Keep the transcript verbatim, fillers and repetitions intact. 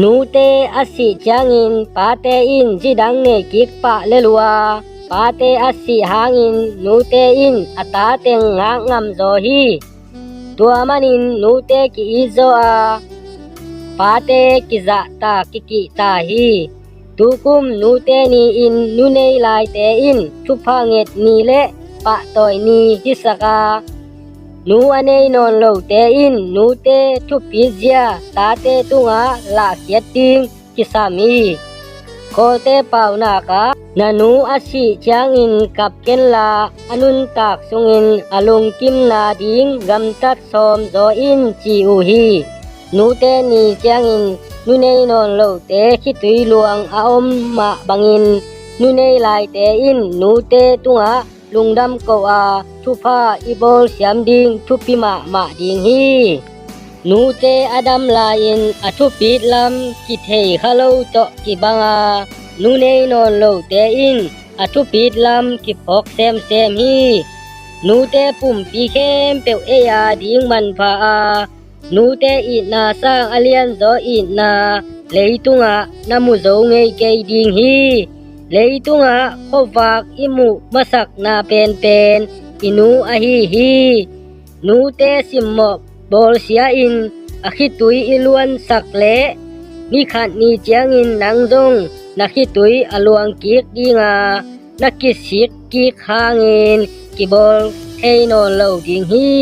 Nute a sih ciangin pate in zi dang nei kik pah lel uh a, pate a sih hangin nute in a ta teng ngak ngamzaw hi. Tua manin nute ki-itzaw a, pate kizahtak kikihta hi. Tukum nute ni-in nunei laite in thupha nget ni le pahtawi ni hisak a, nu a nei nawn lote in nute thupitzia tate tungah lahkhiat ding kisam hi. Khawlte paunak ah, na nu a sih ciangin kap kenla, a nuntak sungin a lungkimna ding gamtat sawm zaw in, ci uh hi. Nute ni ciangin nunei nawn lote khitui luang a om mah bangin nunei laite in nute tungah lungdam ko a, thupha i bawlsiam ding thupi mahmah ding hi. Nute a dam lai-in a thupit lam kithei kha lo tawh kibang a, nunei nawn lote in a thupit lam kiphawk semsem hi. Nute pumpi khempeuh ei a ding manpha a, nute itna sang a lianzaw itna leitungah na mu zo ngei kei ding hi. Leitungah khuavak i muh masakna penpen i nu ahi hi. Nute simmawh bawlsia-in a khitui i luansak leh ni khat ni ciangin nang zong na khitui a luang kik ding a, na kisik kik hangin kibawl thei nawn lo ding hi.